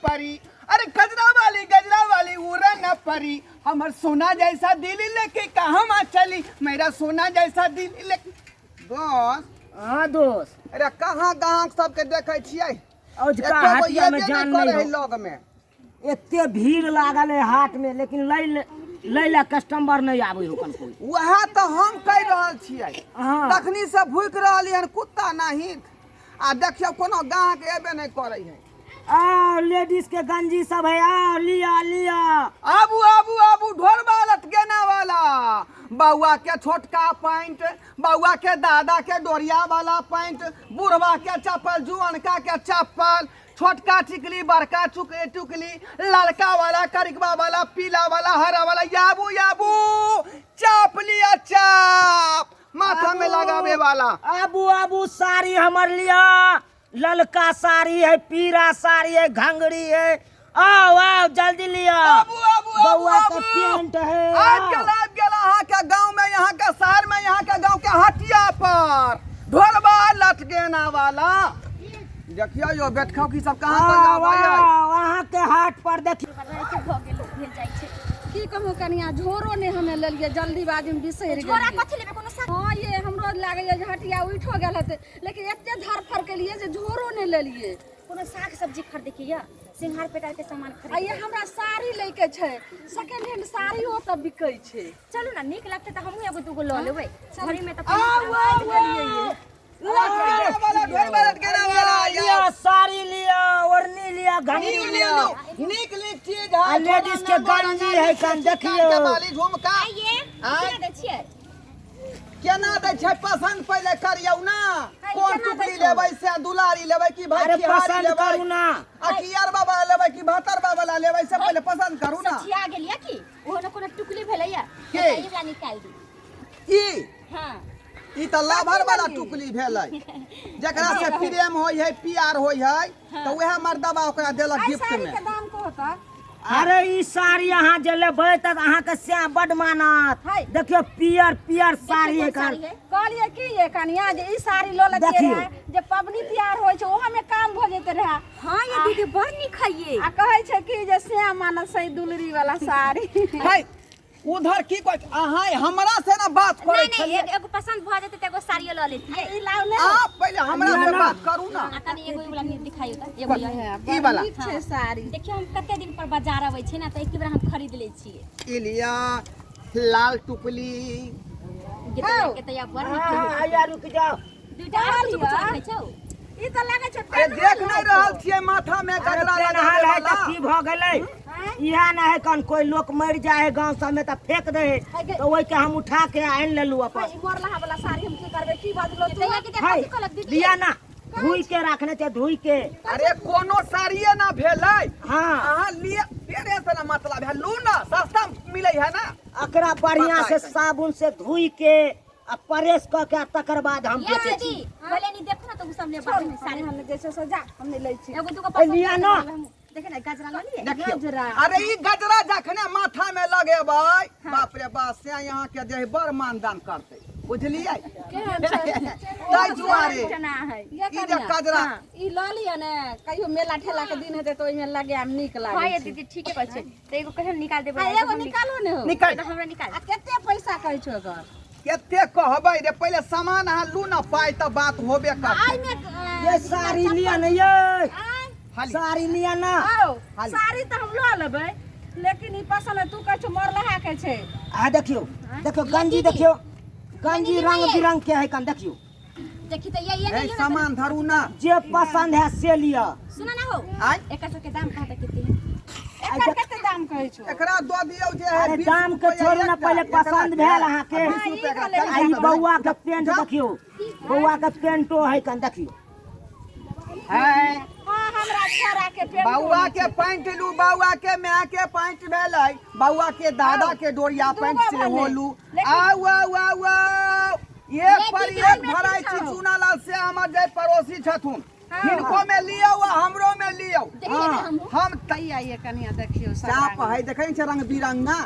परी। अरे गजरा वाली उड़े न परी, हमर सोना जैसा दिल लेके कहाँ चली, मेरा सोना जैसा दिल लेके। दोस्त। हाँ दोस्त। अरे कहाँ गाहक सबके देखै छियै? औजका एको गो हटिया में एबे जान नहि नहीं करै है हो। लग में। एते भीड़ लागल है हाट में, लेकिन लै लै ला कस्टमर नहीं आबै हो कन कोई। वएह तऽ हम कहि रहल छियै। हाँ। तखनी से भूखि रहली हन कुत्ता नहीं, आ देखियौ कोनो गाहक एबे नहि करै है। आओ लेडीज के गंजी सब है, आओ लिया लिया। आबू आबू आबू, ढोरबा लटकेना वाला, बउआ के छोटका पैंट, बउआ के दादा के डोरिया वाला पैंट, बुढ़वा के चप्पल, जुअनका के चप्पल, छोटका टिकली, बड़का टुकली, ललका वाला, करिकवा वाला, पीला वाला, हरा वाला। याबू याबू, चाप लिया चाप, माथा में लगावे वाला। आबू आबू, साड़ी हमर लिया, ललका साड़ी है, पीरा साड़ी है, घंगरी है, आओ आओ जल्दी लिया। आबू आबू आबू बउआ के आबू। पेंट है। आबि गेल, आबि गेल अहाँ के गांव में, यहाँ के शहर में, यहाँ के गांव के हटिया पर ढोलबा लटकेना वाला। देखियो यो बैठखौ की सब कहाँ पर आओ जाबै है। आओ, अहाँ के हाट पर देखियो। भऽ गेल भेल जाइ छै। की कहूँ कनिया, झोरो नहि हमे लेलियै, जल्दीबाजी में बिसरि झोरा गेलियै। कथी लेबै? कोनो साग? हाँ ये हमरो लागैए जे हटिया उठो गेल हेतै, लेकिन एते धरफड़ केलियै जे झोरो नहि लेलियै। कोनो साग सब्जी खरीदे के यऽ, सिंघार पेटार के सामान आ खरीद। ये हमरा साड़ी लैके छै, सेकेंड हैंड साड़ियो तऽ बिकै छै। चलू ना, नीक लगतै तऽ हमहूँ एगो दूगो लऽ लेबै घरे में तऽ। आउ आउ आउ, लटकेना वाला, ढोलबा लटकेना वाला। लिया साड़ी लिया, ओढ़नी लिया, घंगरी नीक लिया। नीक नीक चीज है। आ लेडीज के गंजी है कन, देखियो। के बाली झुमका। आइए। आँय? केना दै छियै? केना दै छै? पसंद पहिले करियौ ना। है, कोन केना दै टुकड़ी छौ? लेबै से, दुलारी लेबै कि भाई अरे खिहारी पसंद लेबै करू ना। आ कि अरबा वाला लेबै कि भातरबा वाला लेबै, से पहिले पसंद करू ना। सठिया गेल यऽ की? ओहो ने कोनो टुकली भेलैया। के? ई वाला निकालि दी। ई? हाँ। ई तऽ लाभर वाला टुकली भेलै, जकरा से प्रेम होइ है, प्यार होइ है, तऽ वएह मर्दबा ओकरा देलक एहि गिफ्ट साड़ी में। के दाम कहू तऽ। अरे ई साड़ी अहाँ जे लेबै तऽ अहाँके स्याह बड मानत। है। देखियो पियर पियर साड़ी है कोन साड़ी कन। है? कहलियै की ये कनिया, जे ई साड़ी लऽ लेतियै देखियौ। रहए, जे पबनी तिहार होइ छै ओहो में काम भऽ जेतै रहए। हाँ ये दीदी, बड़ नीक है ये। आ कहै छै कि जे श्याम मानत सही दुलरी वाला साड़ी है। उधर की कहै छै? अहाँ हमरा से ना बात करै नहीं नहीं, छलियै। एगो पसंद भऽ जेतै तऽ एगो साड़ियो लऽ लेतियै। ई लाउ ने। आप पहिले हमरा से ना। बात करू ना। आ कनि एगो ई वाला नीक दिखाइयो तऽ एगो यही। ई वाला। नीक छै साड़ी। देखियौ, हम कते दिन पर बाजार अबै छियै ने, तऽ एक बेर हम खरीद लै छियै। ई लिअ लाल टुकली। गेतैया गेतैया, बड़ नीक हाँ है। हाँ, आइया रुक जाओ। दूटा आर कुछो कुछो रखै छौ? ई तऽ लागै छै अरे देख नहीं रहल छियै माथा में अरे गजरा पेनहाल लगाबे है वाला। तऽ की भऽ गेलै? इएह ना है कन कोई लोक मरि जाए है गाँव सबमे तऽ फेंक दे है, तऽ ओहिके हम उठा के आनि लेलहुँ अपन। ई मरलाहा वाला साड़ी हम की करबै? की बजलो तू? गेतैया के है कथी कहलक दीदी? लिया ना, धोइ के राखने छै, धोइ के। अरे कोनो साड़िए ना भेलै। हाँ। अहाँ लिए पेरे से ना मतलब है, लू ना, सस्ता मिलै है ना। एकरा बढ़िया से बताइ कनी। साबुन से धोइ के आ प्रेस कऽ के आ तकर बाद हम ये बेचै दीदी छी। पहिले नी देखो ना तऽ उ सब लेबै छोड़, साड़ी। हम जे छै से जा, हम नहि लै छी। एगो दूगो ए, पसंद लिया ना। देखे ना, गजरा लऽ लिए। देखियौ। गजरा। अरे ई गजरा जखने माथा में लगेबै, बाप रे बाप, से यहाँ के जे है बड़ मानदान करतै, बुझलियै? केहन छै? ताहि दुआरे चना है। ये ई जे कनिया, गजरा। ई लऽ लिअ ने, कहियो मेला ठेला के दिन हेतै तऽ ओहिमे लगायब, नीक हाँ लागै ये छै। दीदी, ठीके कहै छै, तऽ एगो कहियो निकाल देबै। आ एगो निकालू ने हो। निकाल। तऽ हमरा निकाल। आ कते पैसा कहै छौ एकर? कते कहबै रे, पहिले सामान अहाँ लू ना, पाइ तऽ बात होबे करतै। आइमे ये साड़ी लिया ने ये। हाली। साड़ी लिया ना। आओ। हाली। साड़ी तऽ हम लऽ लेबै, लेकिन ई पसंद है, तू कहै छौ मरलहा के छै। आ देखियो देखियो गंजी, देखियो गंजी रंग बिरंग के है कन, देखियो। देखी तऽ ये ये ए नहीं लियो ना। सामान धरू ना। जे पसंद है से लिया। सुना ना हो। आय। एकर सबके दाम कहाँ तक कते है? एकर कते दाम कहै छौ? एकरा दऽ दियौ जे है अरे 20 दाम के रुपैआ छोड़ू ना, एकटा, पहिले एकरा पसंद के भेल अहाँके। आ 20 रुपैआ एकरा आ आ ई चल, बौआ के पेंट जाउ। देखियो, बौआ के पेंटो है कन, देखियो। है। हाँ, हमरा छोरा के पेंटो बौआ नहि के छै। पैंट लू, बौआ के माय के पैंट भेलै, बौआ के दादा के डोरिया दूगो पैंट सेहो भेलै। लू। लेकिन- आउ आउ आउ आउ, एक पर दीदी, एक हमरा भराइटी। छौ। चुनालाल से हमर जे पड़ोसी छथुन, हाँ। हिनको में लियौ आ हमरो में लियौ। देखिए ना हमहूँ। हम हैया ये कनिया, देखियौ सब चाप रंग। है, देखै छै रंग बिरंगा।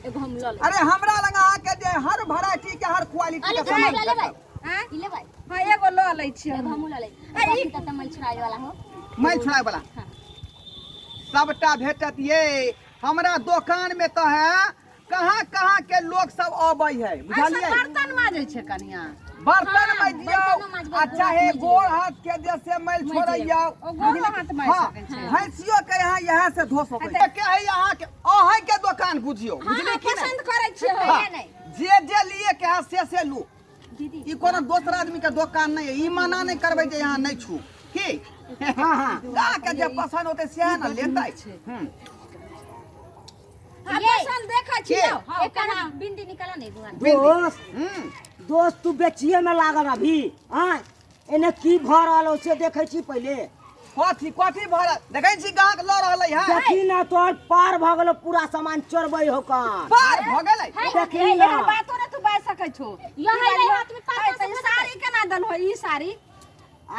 एगो हम लऽ लेबै। अरे हमरा लग अहाँके जे हर वैरायटी के, हर क्वालिटी अरे के लऽ सामान लेबै। भेटत। आँय? ई लेबै। हाँ, एगो लऽ लै छियै एगो हम। हमहूँ लऽ लेबै। बाकी तऽ मैल छुड़ाबै वाला हो। मैल छुड़ाय वाला। हाँ। सबटा भेटत ये। हमरा दोकान में तो है कहाँ कहाँ के लोग सब अबै है, बुझलियै? बर्तन माजै छै कनिया। बर्तन हाँ, माजियौ बर्तनो माजबै, आ गोड़ चाहे हाथ गोड़ हाथ के जैसे मैल छोड़ैयौ, ओ गोड़ो हाथ माजि हाँ, सकै छै। भैंसियो के यहाँ यहाँ से धो सकै छै। के है यहाँ के अहाँ के दोकान बुझियौ, हाँ, बुझलियै कि नहि? पसंद करै छियै। हाँ, नहि। जे जे लिए के है से लू। दीदी ई कोनो दोसर आदमी के दोकान नहीं है, ई मना नहीं करबै जे यहाँ नहीं छू की। हाँ हाँ का के जे पसंद होतै सएह ने लेतै। हाँ, ये। पसंद देखै के? छियै। हाँ, एक केना? बिंदी निकाला ने एगो आर। दोस्त हम्म दोस्त तू बेचिए में लागल अभी। हाँ एने की भऽ रहल हो से देखै छी पहिले। कथी कथी भरल देखै छी? गाहक लऽ रहलै है। देखी ना तोहर पार भऽ गेलो, पूरा सामान चोरबै हो कन। पार भऽ गेलै। है, देखी है, ना। एहन बातो ने तू बाजि सकै छो। यहाँ की है, बाजि? हाथ में पाँच है, सौ तऽ ई से साड़ी केना देलहो ई साड़ी?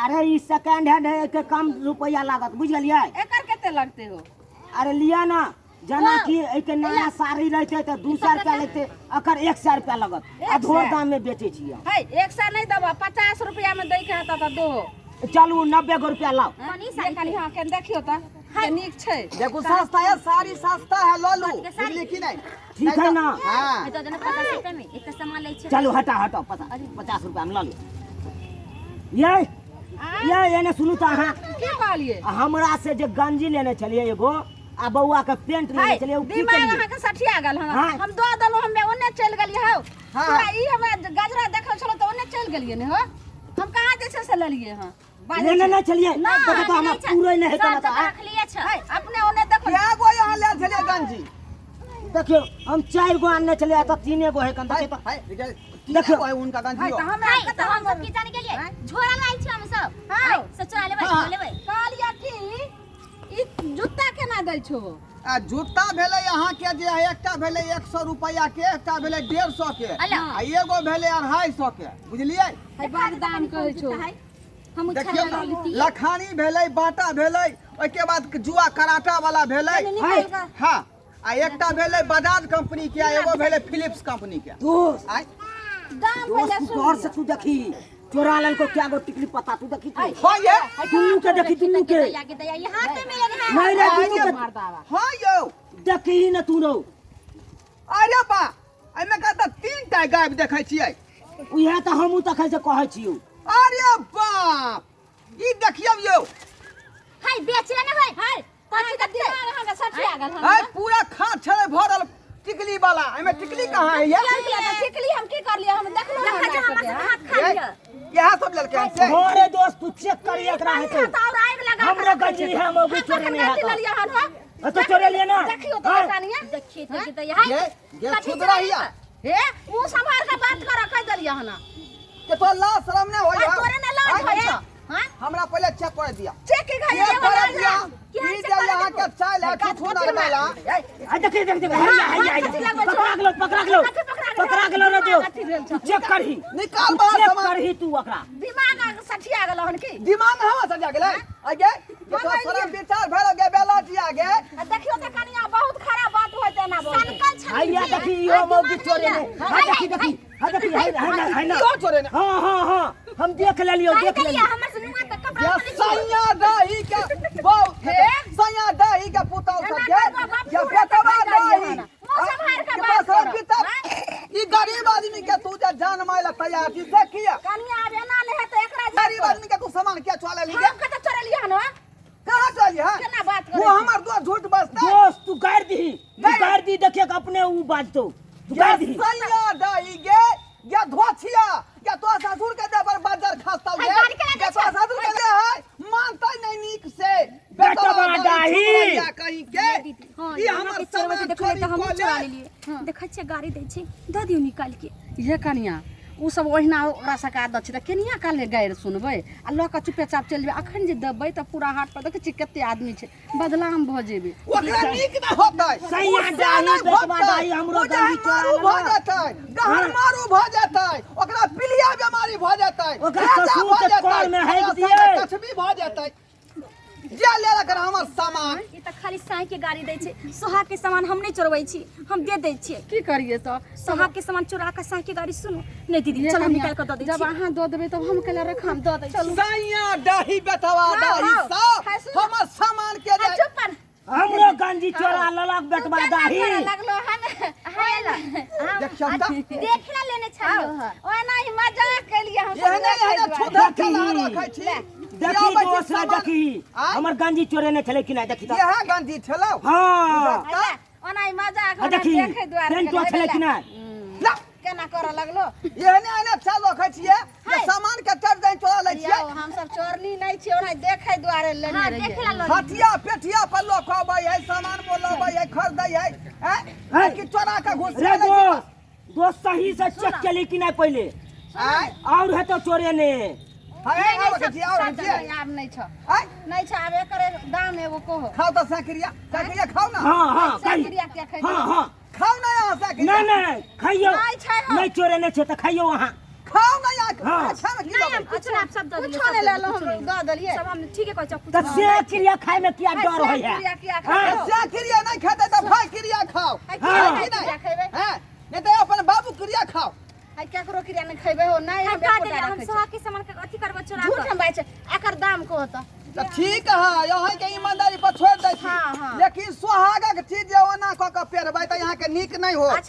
अरे ई सेकेंड हैंड है, एके कम रुपया लागत, बुझ गेलियै? एकर कते लगते हो? अरे लिया ना, जेना ओ, कि एहिके नया साड़ी रहते तऽ 200 रुपया लेते, एकर 100 रुपया लगत। एक अधो सए? दाम में बेचै छियै। है, 100 नहि देबऽ, 50 रुपया में दै के हेतऽ तऽ दो। चलू 90 गो रुपया लाउ। कोन ई ये साड़ी? कनि हाँ, कनि देखियौ तऽ के नीक छै। देखू सस्ता है, साड़ी सस्ता है, लऽ लू, के साड़ी? बुझलियै कि नहि? ठीक है ना? हाँ। है, दऽ देना 50 रुपया में एकटा सामान लै छै। चलू हटा हटाओ, 50 रुपया में लऽ लिअ। ये ये एने सुनू तऽ अहाँ। की कहलियै? हमरा से जे गंजी लेने छलियै एगो आ बौआ के पेंट लेने है, छलियै, ओ की दिमाग केलियै? अहाँके सठिया गेल हन। हाँ। हम दऽ देलहुँ, हमे ओन्ने चलि गेलियै हौ। हाँ। तोरा ई हमरा गजरा देखल छलौ तऽ ओन्ने चलि गेलियै ने हौ। हम कहाँ जे छै से लेलियै हँ। बाजै लेने छी। नहि छलियै? नहि, देखो तऽ हमरा पूरे नहि हेतै सब ने तऽ तऽ रखलियै छै। है, अपने ओन्ने देखो। कए गो यहाँ लेल छलियै गंजी? देखियौ हम 4 गो आनने छलियै, एतऽ 3 गो है कन। देखियौ तऽ है, देखियौ, तीन देखियौ। गो है हुनका है, गंजियो। तऽ हमरा है, कतऽ तऽ हम सब की जाने गेलियै? झोरा लायल छी हम सब। हाँ। है, से चोरा लेबै, हाँ। लऽ लेबै। कहलियै कि ई जूता केना दै छौ? आ जूता भेलै अहाँके जे है, एकटा भेलै 100 रुपैआ के, एकटा भेलै 150 के अला। आ एगो भेलै 250 के, बुझलियै? है, बड़ दाम कहै छौ। है, हम देखियौ उछाल ने, लखानी भेलै, बाटा भेलै, ओहिके बाद जुआ कराटा वाला भेलै। है। हाँ, आ एकटा भेलै बजाज कंपनी के आ एगो भेलै फिलिप्स कंपनी के। दोस्त आय दाम दोस्त पहिले तू सुन गौर लिअ। से तू देखी, चोरा लेलको क्या गो टिकली पता तू देखी तू। हाँ ये दुनू के देखी, दुनू के। दया के दया, ये हाथे में लगे है। नहीं रे, दुनू के। मर्दावा। हाँ यौ। देखी न तू रो। अरे बा, एहिमे का तऽ 3 टा गायब देखै छियै। उएह तऽ हमहूँ तखन से कहै छियौ। अरे बाप, ई देखियौ यौ। है, बेचले ने है। है, कथी अहाँके देखतै? दिमाग अहाँके सठिया गेल हन। है, पूरा खाद छलै भरल टिकली वाला, एहिमे टिकली कहाँ है ये? टिकली तऽ टिकली हम की करलियै, हम देखलहुँ देखा हन जे हमर आके, सब हाँ? हाथ खा ये लिअ। इएह सब लेलकै हन से? हाँ रे दोस्त, तू चेक करी एकरा हेतौ। तऽ और आगि लगा हमरो कऽ रखै गंजी छै। है, हम ओकरे हम चोरी कखन नहि गंजी हेतौ। लेलियै हन हौ? हाँ, तो चोरे लिए ना। देखियौ तऽ हाँ। कनिया। देखिए तो के दया है। ये ये कथी छुदरा चोरा हिया। लेलकै? हे, मुँह सम्हार के बात कर, कहि देलियै हन। के तोरा लाज शरम नहि होय? आ, तोरे ने लाज होय, हाँ? हमरा पहिले चेक कर दिया। चेक की चेक घड़ी कर दिया। की ई चेक जे कर यहाँ के चाल है छुछुनर वाला। आ देखी देखी देखी, हैया हैया हैया, कथी लगबै छौ? पकड़ा गेलो, पकड़ा गेलो, कथी पकड़ा गेलो? पकड़ा गेलो रे दिमाग अथी भेल दोस्त। छौ। तू चेक करही, निकाल तू बाहर चेक सामान। करही तू ओकरा। दिमाग अहाँके सठिया गेल हन की? दिमाग हवा सजा गेलै आगे के तोरा शरम विचार भेल गे बेला जिया गे? आ देखियौ तऽ कनिया, बहुत खराब बात होइत एना बोलतै। सनकल छथिन हैया जी। देखी इहो आ, मौगी दिमाग चोरे नहि ने। यऽ। हाँ देखी देखी, हाँ देखी, है है ना, है ना। इहो चोरे ने। हाँ हाँ हाँ, हम देख लेलियो, कहि देख देलियै, लेलियो। हमर से नुआ तऽ कपड़ा ये नहि छियै। सैया दही के बहु सैया दही के पुतौ सब एना के करबो, बाप ये पूरा बेटवा कहि देलियै दही हन। मुँह सम्हार के के बात पास करऽ। किताब ई गरीब आदमी के तू जे जान माय ला तैयार छी से किया? कनिया, आब एना नहि हेतै एकरा जे गरीब आदमी के तू सामान किया चोरा लेली गे? हम कतऽ चोरेलियै हन हौ? कहाँ चली है? केना बात करै वो छी? हमर दोस्त झूठ बजतै। दोस्त तू गारि दही, तू गारि- गारि दी, देखिए अपने ऊ बाजतौ, तू गारि दही। सैया दही गे, ये धोछिया या तो ससुर के देवर बाजार खसतौ गे। है, गारि केना दै या तो छै? ससुर के दे है मानतै नहीं नीक से। बेटवा डाही। छुतरैया कहीं के। हाँ, ई हमर अहाँके चोरबै सामान तऽ देखबै चोरी तऽ हमहूँ कऽ चोरा ले। लेलियै। देखै छियै गाड़ी दै छै, दऽ दियौ निकालि के। ये कनिया, ओ सब ओहिना ओकरा सबके आदत छै तऽ केनिया काले गारि सुनबै आ लऽ कऽ चुपेचाप चलि जेबै। अखन जे देबै तऽ पूरा हाट पर देखै छियै कते आदमी छै, बदनाम भऽ जेबै। ओकरा नीक न होतै। सैया ओ से डाही, नहि बेटवा होतै। डाही, हमरो ओ जे गंजी चोरा मारू भऽ लेलक। जेतै, गहर मारू भऽ जेतै, ओकरा पीलिया बीमारी भऽ जेतै, ओकरा हैजा ससुर भऽ के जेतै, कॉल में हैक ओकरा दियै। संगे कछबी भऽ जेतै। जे लेलक रहए हमर सामान। ई तऽ खाली साँइ के गाड़ी दै छै। सोहाग के सामान हम नहि चोरबै छी, हम दे दै छियै। की करियै तऽ? सोहाग के सामान चोरा कऽ साँइ के गाड़ी सुनू नहि दीदी। ये चल, हम कनिया, निकालि कऽ दऽ दै जब छी। अहाँ दऽ देबै तब हम कैला रखब? हम दऽ दै छी। सैया डाही, बेटवा हाँ, डाही हाँ, सब हाँ, सुन। हमर सामान के आ जे चुप पर। हम गंजी चोरा लेलक बेटवा दाही। लगलो हन देखियौ तऽ। देखला लेने छलियो हँ। ओना ही मजाक केलिए हम सब। एहने एहने छुधर देखी। चला रखै छी। देखी आबै छी दोस्त रे, सामान- देखी आँय? हमर गंजी चोरेने छलै कि नहि, देखी तऽ। इएह गंजी छलौ? हाँ। तऽ ओना ही मजाक आ देखी देखे दुआरे पेंटो छलै कि नहि? ला, केना करऽ लगलो। एहने एहने चाल रखै छियै जे सामान के चढ़ जाय चोरा लै छियै। यौ हम सब चोरनी नहीं छियै, ओना देखे दुआरे लेने हँ रहियै। देखला लऽ हटिया पेटिया पर लोक अबै है, सामान बोलबै है, खरीदै है, हैं? है। कि चोरा के घुस रे दोस्त, दोस्त सही से चेक केली कि नहि पहिले? आँय? और हेतौ चोरेने। है, है, आबै छियै, और छियै। नहीं, आब नहीं छ, आँय? नहीं छ। आब एकर दाम एगो कहो। खाउ तऽ सैकरिया, सैकरिया खाउ ना। हाँ हाँ कही। सैकरिया किया खैबै? हाँ हाँ खाउ ना यहाँ सैकरिया। नहीं नहीं खइयो। नहीं छै हम। नहीं चोरेने छै तऽ खइयो अहाँ। खाउ ना यहाँ। हाँ। अच्छा में की नहीं देबै? हम कुछ ना सब दऽ देलियै, कुछो सब नहीं दऽ लेलहुँ, देलियै, हम दऽ देलियै। सब हम ठीके कहै छौ। तऽ से क्रिया खाय में किया डर होइ है? क्रिया किया हाँ। खैबै? से क्रिया नहीं खेतै तऽ भाय क्रिया खाउ। हाँ। है कि क्रिया नहीं? खैबै? हैं? नहीं तऽ अपन बाबू क्रिया खाउ। आइ केकरो क्रिया नहीं खैबै हो, नहीं हम हम कह एकोटा देलियै हम रखै छी। सोहाग के सामान के अथी करबो चोरा झूठ कऽ। हम बाजै छै, एकर दाम कहो तऽ। तऽ ठीक है, यहाँ के ईमानदारी पर छोड़ि दै छी। हाँ, हाँ। लेकिन सोहागक चीज जे ओना कऽ के पेरबै तऽ यहाँ के नीक नहीं हो। अच्छा।